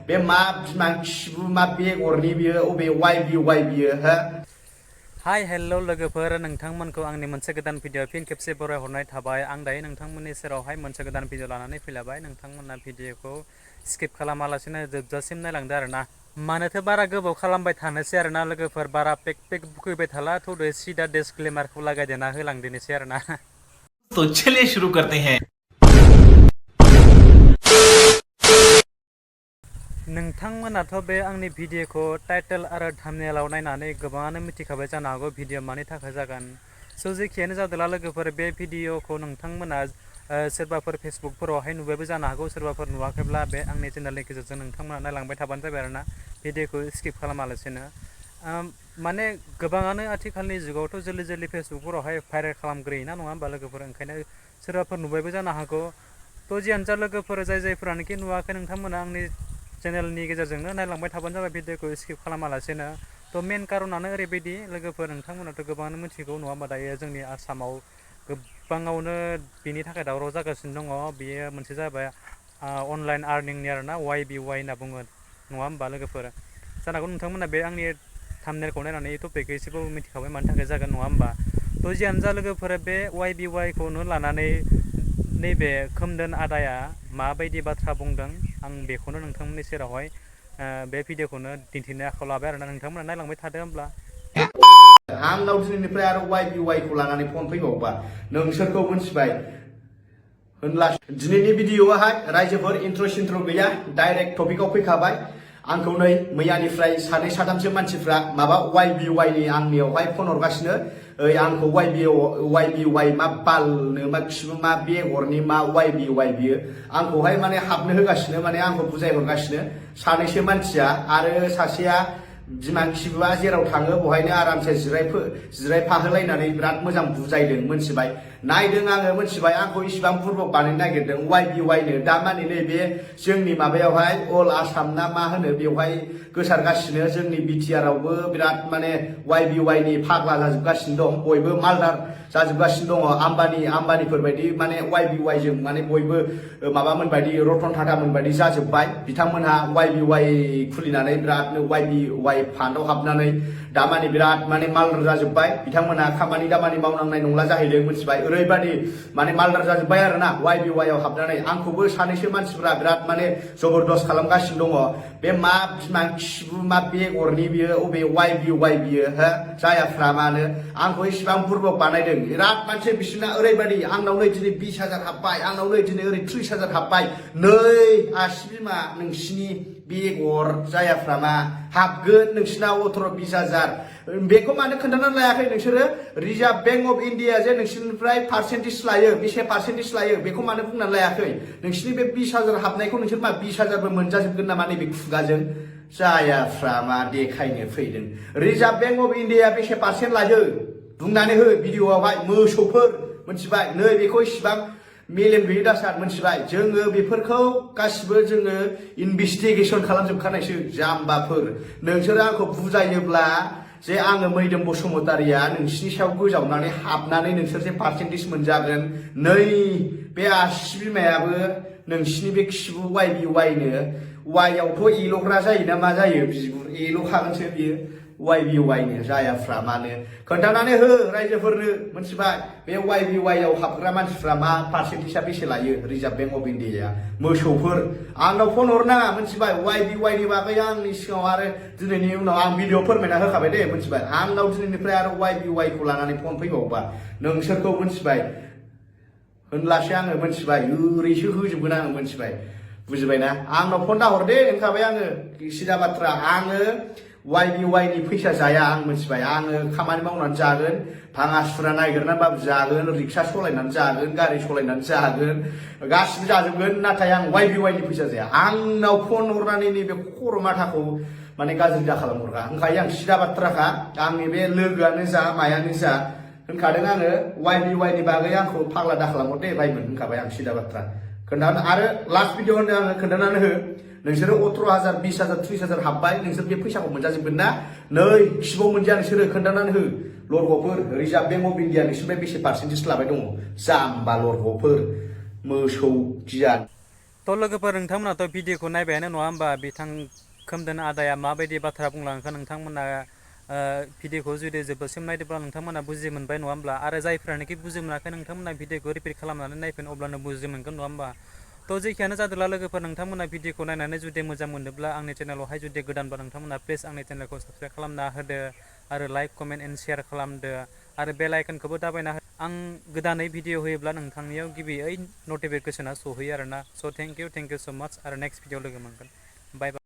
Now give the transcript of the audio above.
बे मा बिमा खिबु मा बेगरनि बियो अबे YBY बियो हो हाय हेल' लोगोफोर नोंथांमोनखौ आंनि मोनसे गोदान भिडिअ फिन खेबसे बरायहरनाय थाबाय आं दायो नोंथांमोननि सेरावहाय मोनसे गोदान भिडिअ लानानै फैलायबाय नोंथांमोना भिडिअखौ स्किप खालामालासिनो जोबजासिम नायलांदो आरोना मानोथो बारा गोबाव खालामबाय थानोसै आरोना लोगोफोर बारा पेक बुखैबाय थाला थ'दो सिदा डिसक्लेमारखौ लागायदेरना होलांदेनोसै आरोना तो चलिए शुरू करते हैं नोंथांमोनाथ' बे आंनि भिडिअखौ टाइटेल आरो थाम्बनेलाव नायनानै गोबाङानो मिथिखाबाय जानो हागौ भिडिअ मानि थाखाय जागोन स' जेखियानो जादोंला लोगोफोर बे भिडिअखौ नोंथांमोना सोरबाफोर फेसबुकफोरावहाय नुबायबो जानो हागौ सोरबाफोर नुवाखैब्ला बे आंनि चेनेलनि गेजेरजों नोंथांमोना नायलांबाय थाबानो जाबाय आरोना भिडिअखौ स्किप खालामालासिनो माने गोबाङानो आथिखालनि जुगावथ' जल्दि फेसबुकफोरावहाय भाइरेल खालामग्रोयोना नङा होमबा लोगोफोर ओंखायनो सोरबाफोर नुबायबो जानो हागौ थ' जियानो जा लोगोफोर जायफोरानोखि नुवाखै नोंथांमोना आंनि चेनेलनि गेजेरजोंनो नायलांबाय थाबानो जाबाय भिडिअखौ स्किप खालामालासिनो थ' मेन कारनानो ओरैबायदि लोगोफोर नोंथांमोनाथ' गोबाङानो मिथिगौ नङा होमबा दायो जोंनि आसामाव गोबाङावनो बिनि थाखाय दावराव जागासिनो दङ बेयो मोनसे जाबाय अनलाइन आर्निंनि आरोना YBY होनना बुङो नङा होमबा लोगोफोर जानो हागौ नोंथांमोना बे आंनि थाम्बनेलखौ नायनानै टपिकखौ एसेबाबो मिथिखाबाय मानि थाखाय जागोन नङा होमबा थ' जियानो जा लोगोफोर बे YBY खौनो लानानै नैबे खोमदोन आदाया माबायदि बाथ्रा बुंदों आं बेखौनो नोंथांमोननि सेरावहाय बे भिडिअखौनो दिन्थिनो आखायाव लाबाय आरोना नोंथांमोना नायलांबाय थादो होमब्ला आंनाव दिनैनिफ्राय आरो YBY खौ लानानै फन फैबावबा नोंसोरखौ मोनथिबाय होनब्ला दिनैनि भिडिअआहाय रायजोफोर इन्ट्र' गैया डाइरेक्ट टपिकआव फैखाबाय आंखौ नै मैयानिफ्राय सानै साथामसो मानसिफ्रा माबा YBY नि आंनियावहाय फन हरगासिनो ओइ आंखौ YBY मा बालनो मा खिबु मा बेगरनि मा YBY बियो आंखौहाय माने हाबनो होगासिनो माने आंखौ बुजायहरगासिनो सानैसो मानसिया आरो सासेया बिमा खिबुआ जेराव थाङो बहायनो आरामसे जिरायफाहोलायनानै बिराद मोजां बुजायदों मोनथिबाय नायदों आङो मोनथिबाय आंखौ इसिबां बुरबक बानायनो नागिरदों YBY नो दा माने नैबे जोंनि माबायावहाय अल आसाम ना मा होनो बेवहाय गोसारगासिनो जोंनि BTR आवबो बिराद माने YBY नि फाग्ला जाजोबगासिनो दं बयबो मालदार जाजोबगासिनो दङ आम्बानिफोर बायदि माने YBY जों माने बयबो माबामोन बायदि रतन टाटामोन बायदि जाजोब्बाय बिथांमोनहा YBY खुलिनानै बिरादनो YBY फान्डआव हाबनानै दामानि बिराद माने मालदार जाजोब्बाय बिथांमोनहा खामानि दामानि मावनांनाय नंला जाहैदों मोनथिबाय ओरैबायदि माने मालदार जाजोब्बाय आरोना YBY आव हाबनानै आंखौबो सानैसो मानसिफ्रा बिराद माने जबरदस्त खालामगासिनो दङ बे मा बिमा खिबु मा बेगरनि बियो अबे YBY बियो हो जायाफ्रा मानो आंखौ इसिबां बुरबक बानायदों बिराद मानसि बिसोरना ओरैबायदि आंनाव नै दिनै 20,000 हाबबाय आंनाव नै दिनै ओरै 30,000 हाबबाय नै आसि बिमा नोंसिनि बेगर जायाफ्रा मा हाबगोन नोंसिना 18-20,000 बेखौ मानो खोन्थानानै लायाखै नोंसोरो रिजार्भ बेंक अफ इन्डिया जे नोंसोरनिफ्राय पार्सेन्टेज लायो बेसे पार्सेन्टेज लायो बेखौ मानो बुंनानै लायाखै नोंसिनि बे 20,000 हाबनायखौ नोंसोर मा 20,000 बो मोनजाजोबगोन नामा नैबे खुगाजों जायाफ्रा मा देखायनो फैदों रिजार्भ बेंक अफ इन्डिया बेसे पार्सेन्ट लायो बुंनानै हो भिडिअआवहाय मोसौफोर मोनथिबाय नै बेखौ इसिबां मेलेम गैयै दासार मोनथिबाय जोङो बेफोरखौ गासिबो जोङो इनभेस्टिगेसन खालामजोबखानायसो जाम्बाफोर नोंसोरो आंखौ बुजायोब्ला जे आङो मैदोम बसुमतारिया नोंसिनि सायाव गोजावनानै हाबनानै नोंसोर जे पार्सेन्टेज मोनजागोन नै बे आसि बिमायाबो नोंसिनि बे खिबु YBY नो Y आवथ' एल'ग्रा जायोना मा जायो बिगुर एल'खागोनसो बियो YBY नो जायाफ्रा मानो खोन्थानानै हो रायजोफोरनो मोनथिबाय बे YBY आव हाबग्रा मानसिफ्रा मा पार्सेन्टेजआ बेसे लायो रिजार्भ बेंक अफ इन्डिया मोसौफोर आंनाव फन हरनाङा मोनथिबाय YBY नि बागै आंनि सिगाङाव आरो दिनैनि उनाव आं भिडिअ फोरमायना होखाबाय दे मोनथिबाय आंनाव दिनैनिफ्राय आरो YBY खौ लानानै फन फैबावबा नोंसोरखौ मोनथिबाय होनलासो आङो मोनथिबाय ओरैसो होजोबगोन आङो मोनथिबाय बुजिबायना आंनाव फन दाहर दे होनखाबाय आङो सिदा बाथ्रा आङो YBY नि फैसा जाया आं मोनथिबाय आङो खामानि मावनानै जागोन भाङा सुरा नागिरनानैबाबो जागोन रिक्सा सालायनानै जागोन गारि सालायनानै जागोन गासिबो जाजोबगोन नाथाय आं YBY नि फैसा जाया आंनाव फन हरनानै नैबे खर' माथाखौ माने गाज्रि दा खालामहरगा ओंखायनो आं सिदा बाथ्राखा आंनि बे लोगोआनो जा मायानो जा होनखादों आङो YBY नि बागै आंखौ फाग्ला दा खालामहर दे भाइमोन होनखाबाय आं सिदा बाथ्रा खोन्थानो आरो लास्ट भिडिअ होनदों आङो खोन्थानानै हो नोंसोरो 18,000 20,000 30,000 हाबबाय नोंसोर बे फैसाखौ मोनजाजोबगोन ना नै खिबाव मोनजाया नोंसोरो खोन्थानानै हो लरग'फोर रिजार्भ बेंक अफ इन्डिया नोंसोरनिफ्राय बेसे पार्सेन्टेज लाबाय दङ जाम्बा लरग'फोर मोसौ गियान थ' लोगोफोर नोंथांमोनाथ' भिडिअखौ नायबायानो नङा होमबा बिथां खोमदोन आदाया माबायदि बाथ्रा बुंलांखो नोंथांमोना भिडिअखौ जुदि जोबजासिम नायदोंब्ला नोंथांमोना बुजि मोनबाय नङा होमब्ला आरो जायफ्रानोखि बुजि मोनाखै नोंथांमोना भिडिअखौ रिपिट खालामनानै नायफिन अब्लानो बुजि मोनगोन नङा होमबा थ' जेखियानो जादोंला लोगोफोर नोंथांमोना भिडिअखौ नायनानै जुदि मोजां मोनोब्ला आंनि चेनेलावहाय जुदि गोदानबा नोंथांमोना प्लिज आंनि चेनेलखौ साबसक्राइब खालामना होदो आरो लाइक कमेन्ट एन्ड शेयार खालामदो आरो बेल आइकनखौबो दाबायना हो आं गोदानै भिडिअ होयोब्ला नोंथांनियाव गिबियै नटिफिकेसना सहैयो आरोना स' थेंक इउ स' माच आरो नेक्स्ट भिडिअ लोगो मोनगोन बाय बाय